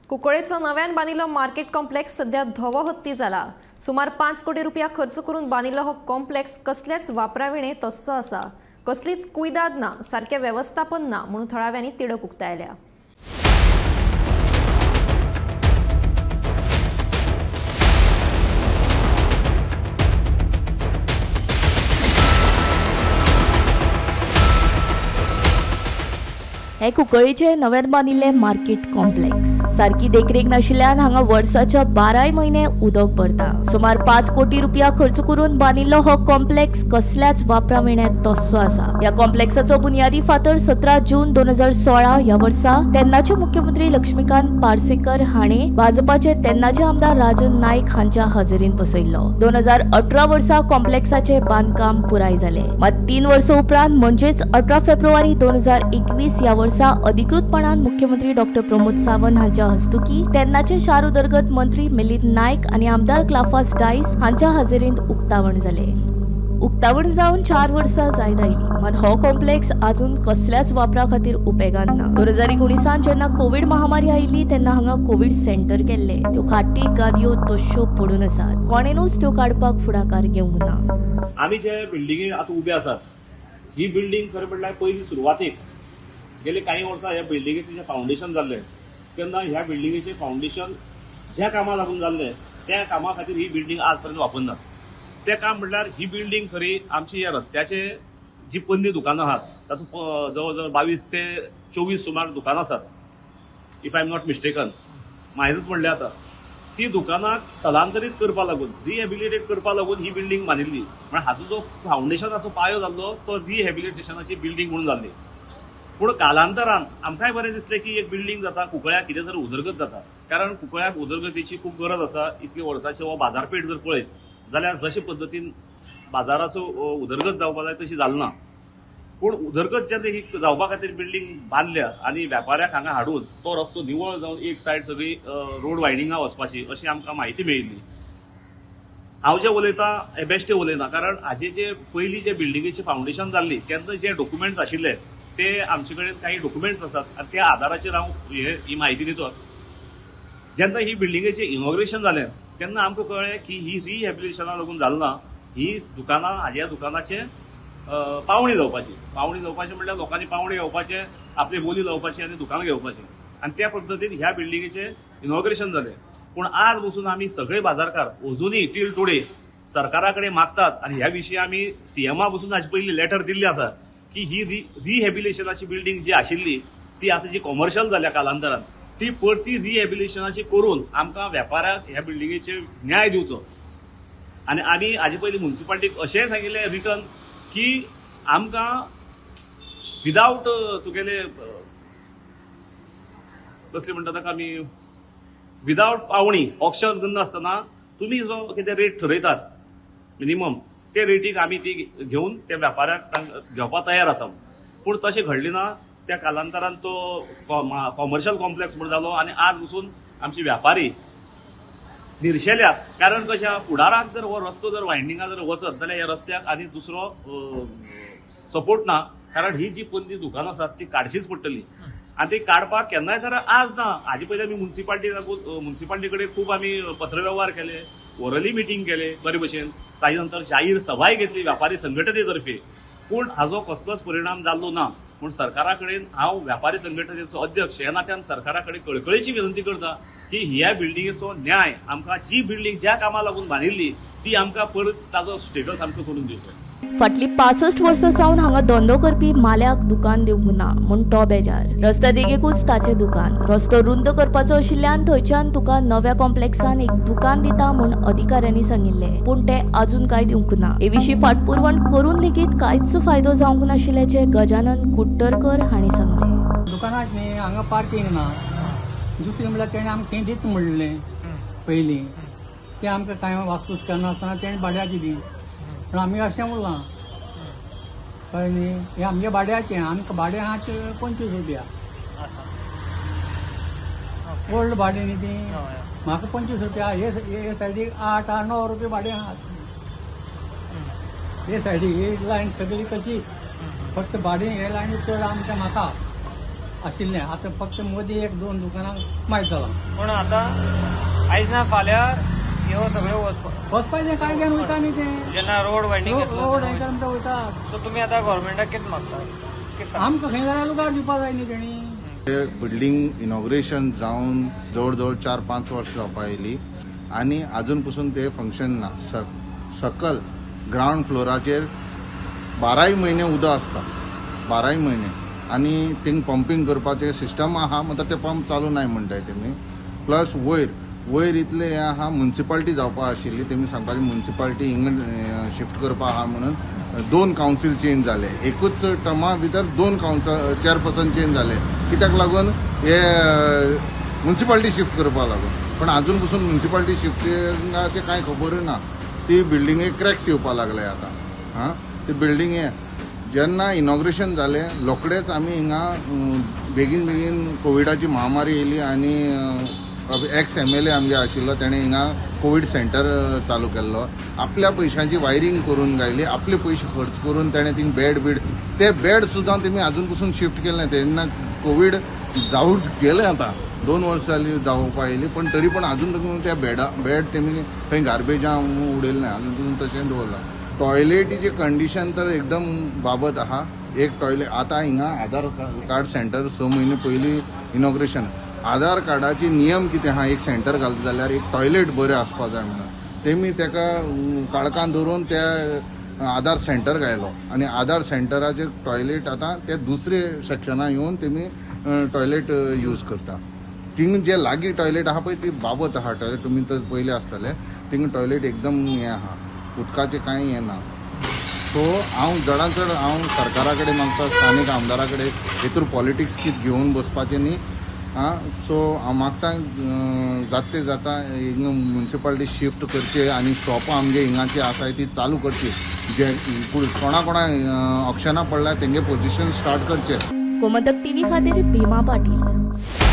कुंकळेचो नव्यान बांदिल्लो market complex सध्या धवो हत्ती जाला। सुमार 5 कोटी रुपया खर्च करून बांदिल्लो हो कॉम्प्लेक्स कसल्याच वापराविणे तस्सो आसा, कसलीच कुयदाद ना, सारकें वेवस्थापन ना म्हणून थळाव्यांनी तिडक उक्तायल्या। हे कुंकळीचे नव्यान बांदिल्ले मार्केट कॉम्प्लेक्स सारकी देखरेख नाशिल्ल्यान हांगा वर्साच्या 12 म्हयने उदक भरता। सुमार 5 कोटी रुपया खर्च करून बांदिल्लो हो कॉम्प्लेक्स कसल्याच वापरा विणे तस्सो आसा। ह्या कॉम्प्लेक्साचो बुनियादी फातर 17 जून 2016 ह्या वर्सा तेन्नाचे मुख्यमंत्री लक्ष्मीकांत पार्सेकर हाणे भाजपाचे तेन्नाचे आमदार राजन नाईक हांच्या हजेरीन बसयल्लो। 2018 वर्सा कॉम्प्लेक्साचे बांदकाम पुराय जाले। मात 3 वर्सां उपरांत म्हणजेच 18 फेब्रुवारी 2021 ह्या वर्सा अधिकृतपणान मुख्यमंत्री डॉक्टर प्रमोद सावंत हांच्या हस्तुकी तेन्नाचे शार उदरगत मंत्री मिलिंद नाईक आनी आमदार क्लाफास डायस हांच्या हजेरींत उक्तावण जाले। उक्तावण जावन 4 वर्सां जायत आयली, मात हो कॉम्प्लेक्स अजून कसल्याच वापरा खातीर उपेगान ना। 2019 जेन्ना कोवीड महामारी आयली तेन्ना हांगा कोवीड सेंटर केल्ले, त्यो खाटी गादयो तश्यो पडून आसात, कोणेनूच त्यो काडपाक फुडाकार घेवंक ना। आमी जे बिल्डिंगेर आतां उबे आसात ही बिल्डिंग खरें म्हणल्यार पयली सुरवातेक गेले काही वर्सां ह्या बिल्डिंगेचें जें फावंडेशन जाल्लें तेन्ना ह्या बिल्डिंगेचें फावंडेशन ज्या कामा लागून जाल्लें त्या कामा खातीर ही बिल्डिंग आज पर्यंत वापरनात। तें काम म्हणल्यार ही बिल्डिंग खरी आमची ह्या रस्त्याचे जी पन्नी दुकानां आहात तातूंत जवळ जवळ 22 ते 24 सुमार दुकानां आसात, if I am not mistaken म्हायजूच म्हणलें आतां ती दुकानां स्थलांतरीत करपा लागून रिहेबिलिटेट करपा लागून ही बिल्डिंग बांदिल्ली। म्हळ्यार हाचो जो फावंडेशनाचो पायो जाल्लो तो रिहेबिलिटेशनाची बिल्डिंग म्हणून जाल्ली। पूण कालांतरान आमकांय बरें दिसलें की एक बिल्डिंग जाता, कुंकळ्याक कितें तरी उदरगत जाता, कारण कुंकळ्याक उदरगतीची खूब गरज आसा। इतले वर्साचे हो बाजारपेठ जर पळयत जाल्यार जशे पद्दतीन बाजाराचो उदरगत जावपा जाय तशी जाली ना। पूण उदरगत जेन्ना ही जावपा खातीर बिल्डिंग बांदल्या आनी वेपाऱ्याक हांगा हाडून तो रस्तो निवळ जावन एक सायड सगळी रोड वायडिंगा वचपाची अशी आमकां म्हायती मेळिल्ली। हांव जें उलयतां हें बेश्टें उलयना, कारण हाजे जे पयलीं जे बिल्डिंगेचें फावंडेशन जाल्ली तेन्ना जे डॉक्युमेंट्स आशिल्ले ते आमचे कडेन काही डॉक्युमेंट्स आसात आनी त्या आदाराचेर हांव ही म्हायती दितो। जेन्ना ही बिल्डिंगेचें इनॉग्रेशन जालें तेन्ना आमकां कळ्ळें की ही रिहेबिलिटेशना लागून जालें ना, ही दुकानां हाज्या दुकानाचें पावणी जावपाची, पावणी जावपाची म्हणल्यार लोकांनी पावणी घेवपाचें, आपली बोली लावपाची आनी दुकानां घेवपाचीं, आनी त्या पद्दतीन ह्या बिल्डिंगेचें इनॉग्रेशन जालें। पूण आज बसून आमी सगळे बाजारकार अजुनूय टील टुडे सरकारा कडेन मागतात आनी ह्या विशीं आमी सीएमा बसून हाजे पयलीं लेटर दिल्ली आसा की ही रिहेबिलिटेशनाची बिल्डिंग जी आशिल्ली ती आतां जी कॉमर्शियल जाल्या कालांतरान ती परती रिहेबिलिटेशनाची करून आमकां वेपाऱ्याक ह्या बिल्डिंगेचेर न्याय दिवचो। आनी आमी हाजे पयलीं मुन्सिपालिटीक अशेंय सांगिल्लें रिटर्न की आमकां विदावट तुगेले कसली म्हणटा ताका आमी विदावट पावणी ऑक्शन करनासतना तुमी जो कितें रेट ठरयतात मिनिमम ते रेटीक आमी ती घेवन त्या वेपाऱ्याक घेवपाक तयार आसा। पूण तशें घडलें ना, त्या कालांतरान तो कॉमर्शियल कॉम्प्लेक्स म्हूण जालो आनी आज पसून आमचे व्यापारी निर्शेल्यात। कारण कशें फुडाराक जर हो रस्तो जर वायंडिंगा जर वचत जाल्यार ह्या रस्त्याक आनी दुसरो सपोर्ट ना, कारण ही जी पन्नी दुकानां आसात ती काडचीच पडटली आनी ती काडपाक केन्नाय जर आज ना। हाजे पयलीं आमी मुन्सिपालिटी कडेन खूब आमी पत्रवेव्हार केले, ओरली मिटींग केले बरे भशेन, ताजे नंतर जाहीर सभाय घेतली व्यापारी संघटने तर्फे, पूण हाजो कसलोच परिणाम जाल्लो ना। पूण सरकारा कडेन हांव व्यापारी संघटनेचो अध्यक्ष ह्या नात्यान सरकारा कडेन कळकळीची विनंती करता की ह्या बिल्डिंगेचो न्याय आमकां, जी बिल्डिंग ज्या कामा लागून बांदिल्ली ती आमकां परत ताजो स्टेटस आमकां करून दिवचो। फाटली 65 वर्सां सावन हांगा धंदो करपी माल्याक दुकान दिवंक ना म्हूण तो बेजार। रस्त्या देगेकूच ताचें दुकान, रस्तो रुंद करपाचो आशिल्ल्यान थंयच्यान तुका नव्या कॉम्प्लेक्सान एक दुकान दिता म्हूण अधिकाऱ्यांनी सांगिल्लें, पूण ते अजून कांय दिवंक ना। हे विशीं फाटपुरवण करून लेगीत कांयच फायदो जावंक नाशिल्ल्याचें गजानन कुट्टरकर हांणी सांगलें। दुकानाक न्ही हांगा पार्किंग ना, दुसरें म्हणल्यार तेणें आमकां थंय दीत म्हणलें पयलीं, तें आमकां कांय वासपूस करनासतना तेणें भाड्याक दिली, पूण आमी अशें उरलां कळ्ळें न्ही, हें आमगे भाड्याचें, आमकां भाडें आहा 25 रुपया ओल्ड भाडें न्ही ती, म्हाका 25 रुपया, हे सायडीक 8 9 रुपया भाडें आहा, हे सायडीक ही लायन सगळी कशी फक्त भाडें हे लायन चड आमच्या म्हाका आशिल्लें. आतां फक्त मदीं एक दोन दुकानां मायज जालां. पूण आतां आयज ना फाल्यां ह्यो सगळ्यो वचपाचें काय घेवन वयता न्ही तें जेन्ना रोड वायडनींग रोड हें वयता. सो तुमी आतां गव्हर्मेंटाक कितें मागता? आमकां खंय जाल्यार लुगार दिवपा जाय न्ही तेणी. बिल्डींग इनॉग्रेशन जावन जवळ जवळ 4-5 वर्स जावपा आयली आनी आजून पसून ते फंक्शन ना. सकल ग्रावंड फ्लोराचेर 12 म्हयने उदक आसता, 12 म्हयने, आनी थिंग पंपींग करपाचें सिस्टम आहा, मात्र ते पंप चालू नाय म्हणटाय तेमी. प्लस वयर वयर इतलें हें आहा, मुन्सिपाल्टी जावपा आशिल्ली, तेमी सांगपाचें मुन्सिपाल्टी हिंगा शिफ्ट करपा आहा म्हणून 2 कावन्सील चेंज जाले, एकूच टर्मा भितर 2 कावन्सिल चेअरपर्सन चेंज जाले. कित्याक लागून हे मुन्सिपाल्टी शिफ्ट करपा लागून, पण आजून पसून मुन्सिपाल्टी शिफ्टिंगाचें कांय खबरूय ना. ती बिल्डिंगेक क्रॅक्स येवपा लागले आतां. हां, ती बिल्डींग हे जेन्ना इनॉग्रेशन जालें रोखडेच आमी हिंगा बेगीन बेगीन कोविडाची महामारी येयली आनी एक्स MLA आमगे आशिल्लो तेणें हिंगा कोवीड सेंटर चालू केल्लो, आपल्या पयशांची वायरींग करून घायली, आपले पयशे खर्च करून तेणें थिंग बेड बीड, ते बेड सुद्दां तेमी आजून पसून शिफ्ट केले ना. तेन्ना कोवीड जावन गेले आतां 2 वर्सां जाली जावपा येयली, पण तरी पण आजून पसून त्या बेड तेमी खंय गार्बेजां उडयलें ना, आजून पसून तशें दवरलां. टॉयलेटीची कंडिशन तर एकदम बाबत आहा. एक टॉयलेट आतां हिंगा आधार कार्ड सेंटर 6 म्हयने पयलीं इनॉग्रेशन, आधार कार्डाचे नियम कितें आहा, एक सेंटर घालता जाल्यार एक टॉयलेट बरें आसपा जाय म्हणून तेमी तेका काळखान दवरून त्या आधार सेंटर घायलो आनी आधार सेंटराचे टॉयलेट आतां ते दुसरे सेक्शनान येवन तेमी टॉयलेट यूज करता. थिंग जे लागीं टॉयलेट आहा पळय ती बाबत आहा टॉयलेट, तुमी तर पयलें आसतलें, थिंग टॉयलेट एकदम हें आहा, उदकाचें कांय हें ना. सो हांव चडान चड हांव सरकारा कडेन मागता, स्थानीक आमदारा कडेन, हितूर पॉलिटिक्स कितें घेवन बसपाचें न्ही. आं, सो हांव मागता जाता जाता हिंगा मुन्सिपाल्टी शिफ्ट करचे आनी शॉपां आमगे हिंगाची आसाय ती चालू करची, जे कोणा कोणा ऑप्शनां पडल्या तेंगे पोजिशन स्टार्ट करचें. गोमंतक टीव्ही खातीर भीमा पाटील.